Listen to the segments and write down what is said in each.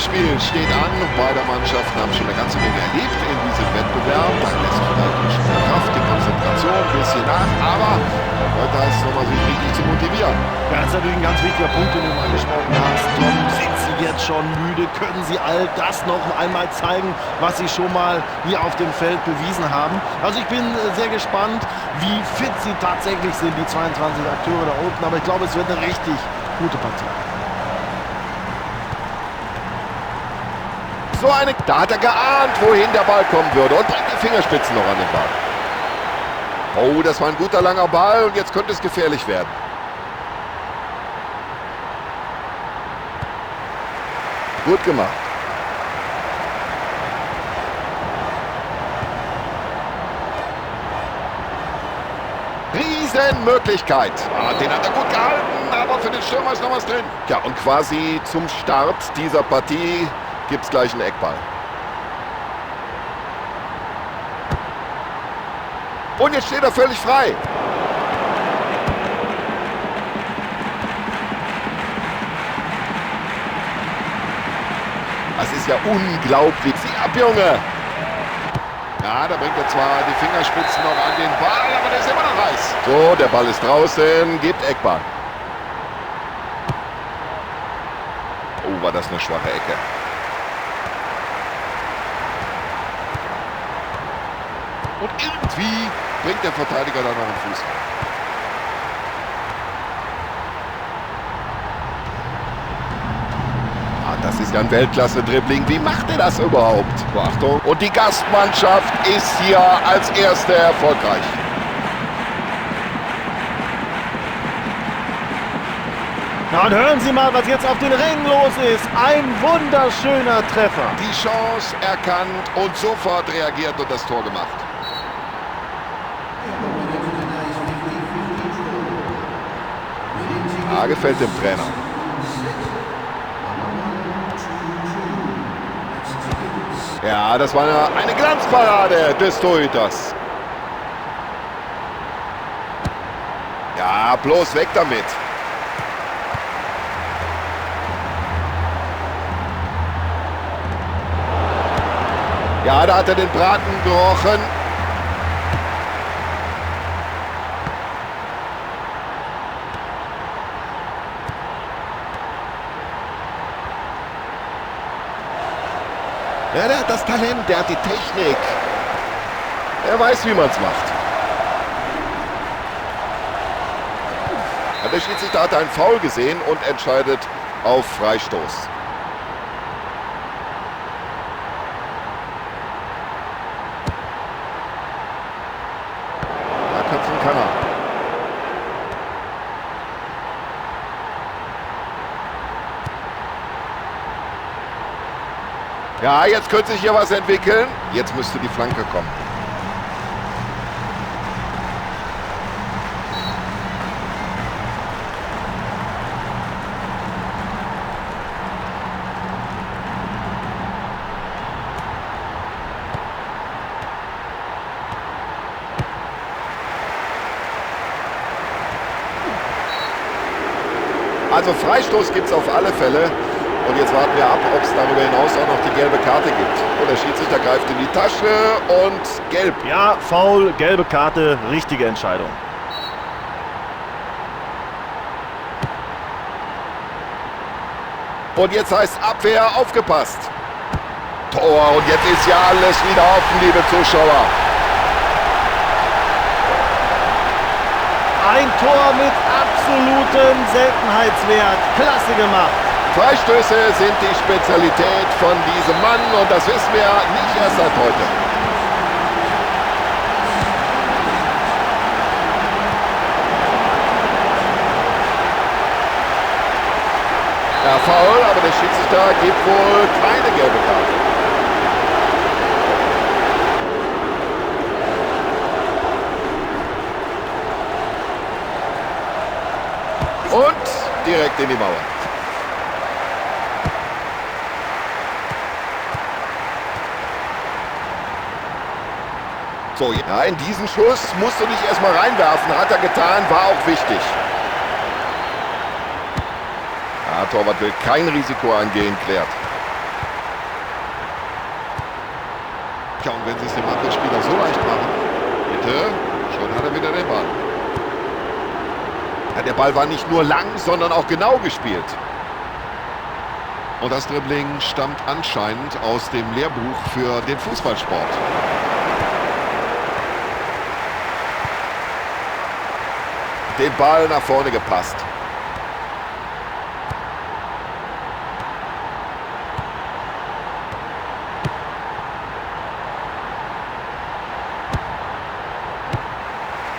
Spiel steht an. Beide Mannschaften haben schon eine ganze Menge erlebt in diesem Wettbewerb. Da lässt vielleicht die Kraft, die Konzentration ein bisschen nach. Aber heute heißt es nochmal, sich richtig zu motivieren. Ja, das ist natürlich ein ganz wichtiger Punkt, den du angesprochen hast. Tom, sind sie jetzt schon müde? Können sie all das noch einmal zeigen, was sie schon mal hier auf dem Feld bewiesen haben? Also ich bin sehr gespannt, wie fit sie tatsächlich sind, die 22 Akteure da unten. Aber ich glaube, es wird eine richtig gute Partie. So eine, da hat er geahnt, wohin der Ball kommen würde und bringt die Fingerspitzen noch an den Ball. Oh, das war ein guter langer Ball und jetzt könnte es gefährlich werden. Gut gemacht. Riesenmöglichkeit. Ah, den hat er gut gehalten, aber für den Stürmer ist noch was drin. Ja, und quasi zum Start dieser Partie gibt es gleich einen Eckball. Und jetzt steht er völlig frei. Das ist ja unglaublich. Zieh ab, Junge! Ja, da bringt er zwar die Fingerspitzen noch an den Ball, aber der ist immer noch heiß. So, der Ball ist draußen, gibt Eckball. Oh, war das eine schwache Ecke. Und irgendwie bringt der Verteidiger da noch einen Fuß. Ah, das ist ja ein Weltklasse-Dribbling. Wie macht er das überhaupt? So, Achtung. Und die Gastmannschaft ist hier als Erste erfolgreich. Na, und hören Sie mal, was jetzt auf den Rängen los ist. Ein wunderschöner Treffer. Die Chance erkannt und sofort reagiert und das Tor gemacht. Ah, gefällt dem Trainer. Ja, das war eine Glanzparade des Torhüters. Ja, bloß weg damit. Ja, da hat er den Braten gerochen. Ja, der hat das Talent, der hat die Technik. Er weiß, wie man es macht. Ja, der Schiedsrichter hat einen Foul gesehen und entscheidet auf Freistoß. Da köpfen kann er. Ja, jetzt könnte sich hier was entwickeln. Jetzt müsste die Flanke kommen. Also Freistoß gibt's auf alle Fälle. Und jetzt warten wir ab, ob es darüber hinaus auch noch die gelbe Karte gibt. Und der Schiedsrichter greift in die Tasche und gelb. Ja, Foul, gelbe Karte, richtige Entscheidung. Und jetzt heißt Abwehr, aufgepasst. Tor, und jetzt ist ja alles wieder offen, liebe Zuschauer. Ein Tor mit absolutem Seltenheitswert. Klasse gemacht. Freistöße sind die Spezialität von diesem Mann und das wissen wir nicht erst seit heute. Ja, faul, aber der Schiedsrichter gibt wohl keine gelbe Karte. Und direkt in die Mauer. So, ja, in diesen Schuss musst du dich erstmal reinwerfen. Hat er getan, war auch wichtig. Ja, Torwart will kein Risiko eingehen, klärt. Tja, und wenn sie es dem Abwehrspieler so leicht machen, bitte, schon hat er wieder den Ball. Ja, der Ball war nicht nur lang, sondern auch genau gespielt. Und das Dribbling stammt anscheinend aus dem Lehrbuch für den Fußballsport. Den Ball nach vorne gepasst.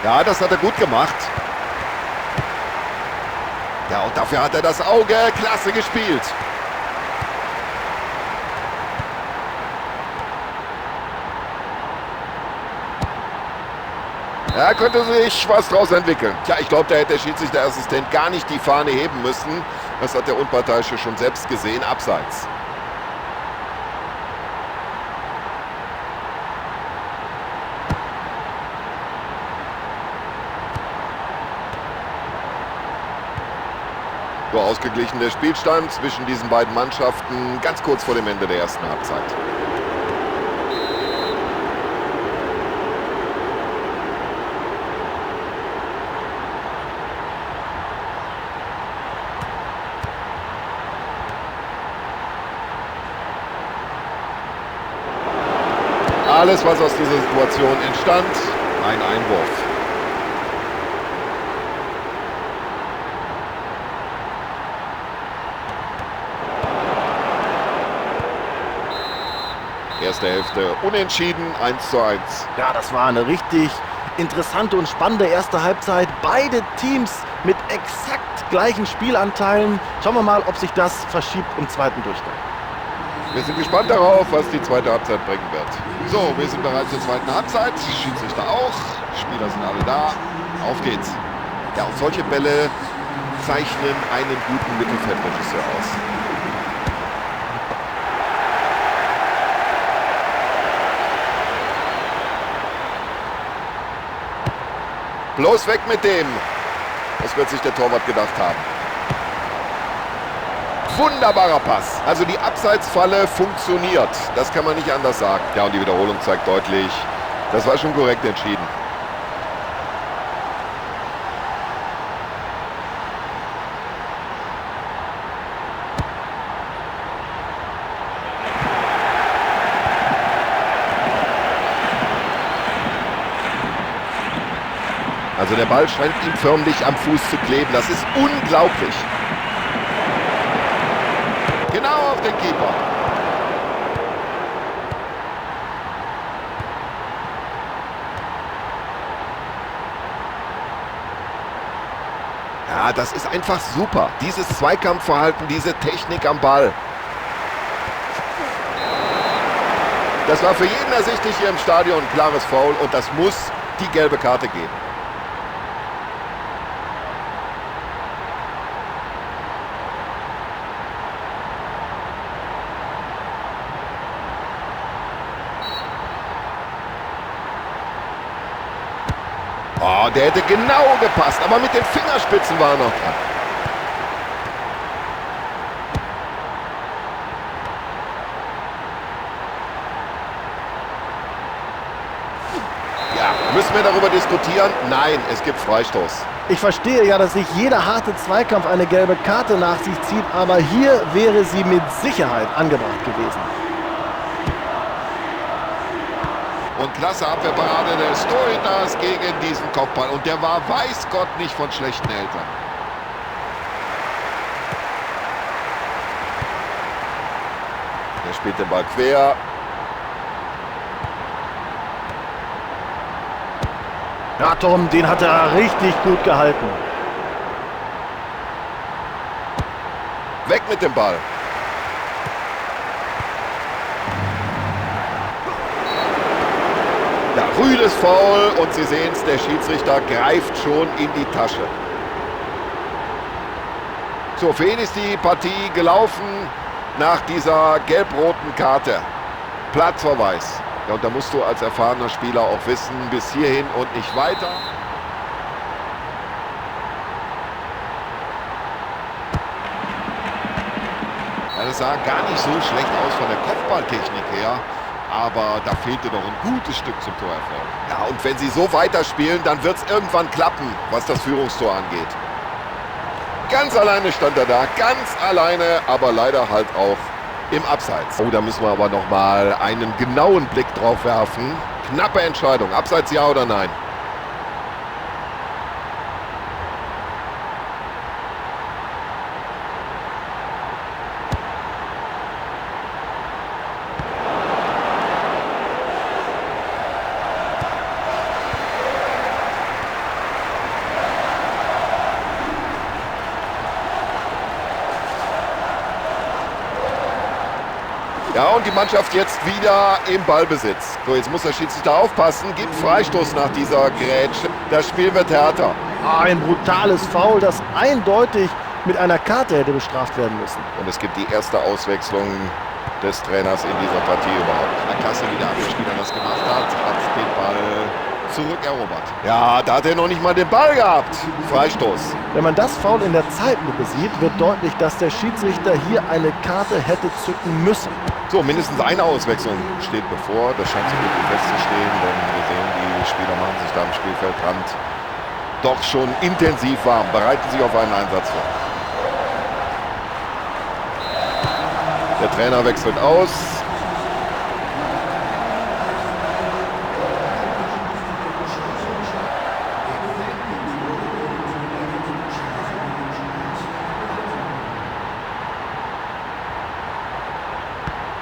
Ja, das hat er gut gemacht. Ja, und dafür hat er das Auge. Klasse gespielt. Ja, könnte sich was draus entwickeln. Tja, ich glaube, da hätte der Schiedsrichterassistent gar nicht die Fahne heben müssen. Das hat der Unparteiische schon selbst gesehen. Abseits. So ausgeglichen der Spielstand zwischen diesen beiden Mannschaften ganz kurz vor dem Ende der ersten Halbzeit. Alles, was aus dieser Situation entstand, ein Einwurf. Erste Hälfte unentschieden, 1:1. Ja, das war eine richtig interessante und spannende erste Halbzeit. Beide Teams mit exakt gleichen Spielanteilen. Schauen wir mal, ob sich das verschiebt im zweiten Durchgang. Wir sind gespannt darauf, was die zweite Halbzeit bringen wird. So, wir sind bereit zur zweiten Halbzeit. Schiedsrichter auch. Spieler sind alle da. Auf geht's. Ja, und solche Bälle zeichnen einen guten Mittelfeldregisseur aus. Bloß weg mit dem. Das wird sich der Torwart gedacht haben. Wunderbarer Pass. Also die Abseitsfalle funktioniert. Das kann man nicht anders sagen. Ja, und die Wiederholung zeigt deutlich, das war schon korrekt entschieden. Also der Ball scheint ihm förmlich am Fuß zu kleben. Das ist unglaublich. Genau auf den Keeper. Ja, das ist einfach super. Dieses Zweikampfverhalten, diese Technik am Ball. Das war für jeden ersichtlich hier im Stadion. Klares Foul und das muss die gelbe Karte geben. Oh, der hätte genau gepasst, aber mit den Fingerspitzen war er noch dran. Ja, müssen wir darüber diskutieren? Nein, es gibt Freistoß. Ich verstehe ja, dass sich jeder harte Zweikampf eine gelbe Karte nach sich zieht, aber hier wäre sie mit Sicherheit angebracht gewesen. Und klasse Abwehrparade des Torhüters gegen diesen Kopfball. Und der war, weiß Gott, nicht von schlechten Eltern. Der spielt den Ball quer. Ja, Tom, den hat er richtig gut gehalten. Weg mit dem Ball. Ja, rüdes Foul und Sie sehen es, der Schiedsrichter greift schon in die Tasche. So, für ihn ist die Partie gelaufen nach dieser gelb-roten Karte. Platzverweis. Ja, und da musst du als erfahrener Spieler auch wissen, bis hierhin und nicht weiter. Ja, das sah gar nicht so schlecht aus von der Kopfballtechnik her. aber da fehlte noch ein gutes Stück zum Torerfolg. Ja, und wenn sie so weiterspielen, dann wird es irgendwann klappen, was das Führungstor angeht. Ganz alleine stand er da, ganz alleine, aber leider halt auch im Abseits. Oh, da müssen wir aber noch mal einen genauen Blick drauf werfen. Knappe Entscheidung, Abseits ja oder nein? Ja, und die Mannschaft jetzt wieder im Ballbesitz. So, jetzt muss der Schiedsrichter aufpassen. Gibt Freistoß nach dieser Grätsche. Das Spiel wird härter. Ein brutales Foul, das eindeutig mit einer Karte hätte bestraft werden müssen. Und es gibt die erste Auswechslung des Trainers in dieser Partie überhaupt. Na, klasse, wie der Abwehrspieler das gemacht hat. Hat den Ball zurückerobert. Ja, da hat er noch nicht mal den Ball gehabt. Freistoß. Wenn man das Foul in der Zeitlupe sieht, wird deutlich, dass der Schiedsrichter hier eine Karte hätte zücken müssen. So, mindestens eine Auswechslung steht bevor. Das scheint so gut wie festzustehen, denn wir sehen, die Spieler machen sich da am Spielfeldrand doch schon intensiv warm, bereiten sich auf einen Einsatz vor. Der Trainer wechselt aus.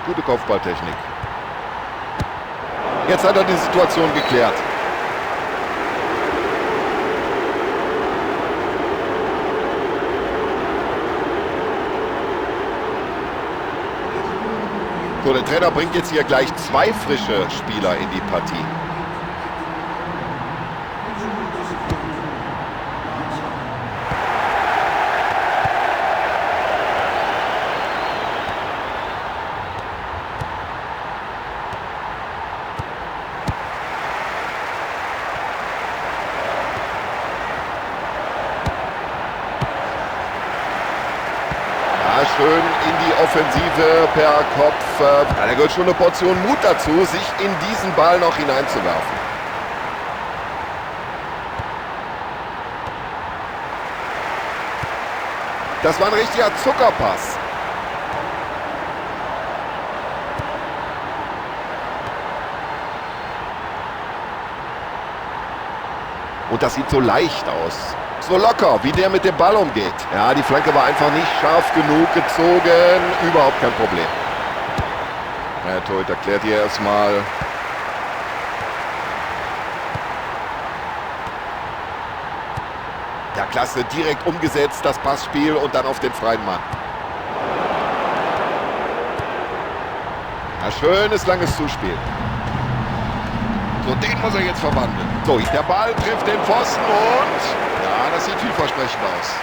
Gute Kopfballtechnik. Jetzt hat er die Situation geklärt. So, der Trainer bringt jetzt hier gleich zwei frische Spieler in die Partie. Schön in die Offensive per Kopf. Ja, da gehört schon eine Portion Mut dazu, sich in diesen Ball noch hineinzuwerfen. Das war ein richtiger Zuckerpass. Und das sieht so leicht aus. So locker, wie der mit dem Ball umgeht. Ja, die Flanke war einfach nicht scharf genug gezogen. Überhaupt kein Problem. Der Torhüter klärt hier erstmal. Ja, klasse, direkt umgesetzt, das Passspiel und dann auf den freien Mann. Ja, schönes, langes Zuspiel. So, den muss er jetzt verwandeln. So, der Ball trifft den Pfosten und... Ja, das sieht vielversprechend aus.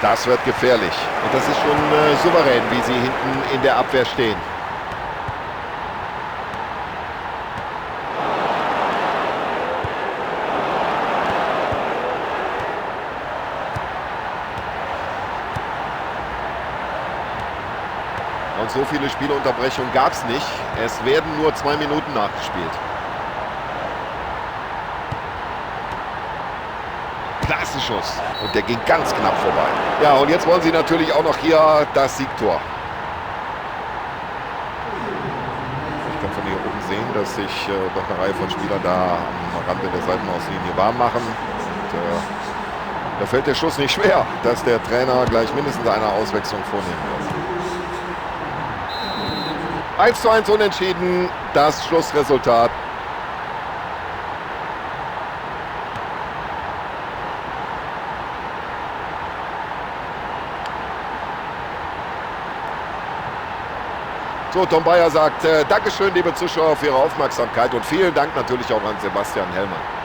Das wird gefährlich. Und das ist schon souverän, wie sie hinten in der Abwehr stehen. Und so viele Spielunterbrechungen gab es nicht. Es werden nur 2 Minuten nachgespielt. Klasse Schuss. Und der ging ganz knapp vorbei. Ja, und jetzt wollen sie natürlich auch noch hier das Siegtor. Ich kann von hier oben sehen, dass sich doch eine Reihe von Spielern da am Rande der Seitenauslinie warm machen. Und, da fällt der Schuss nicht schwer, dass der Trainer gleich mindestens eine Auswechslung vornehmen wird. 1:1 unentschieden, das Schlussresultat. So, Tom Bayer sagt, Dankeschön, liebe Zuschauer, für Ihre Aufmerksamkeit und vielen Dank natürlich auch an Sebastian Hellmann.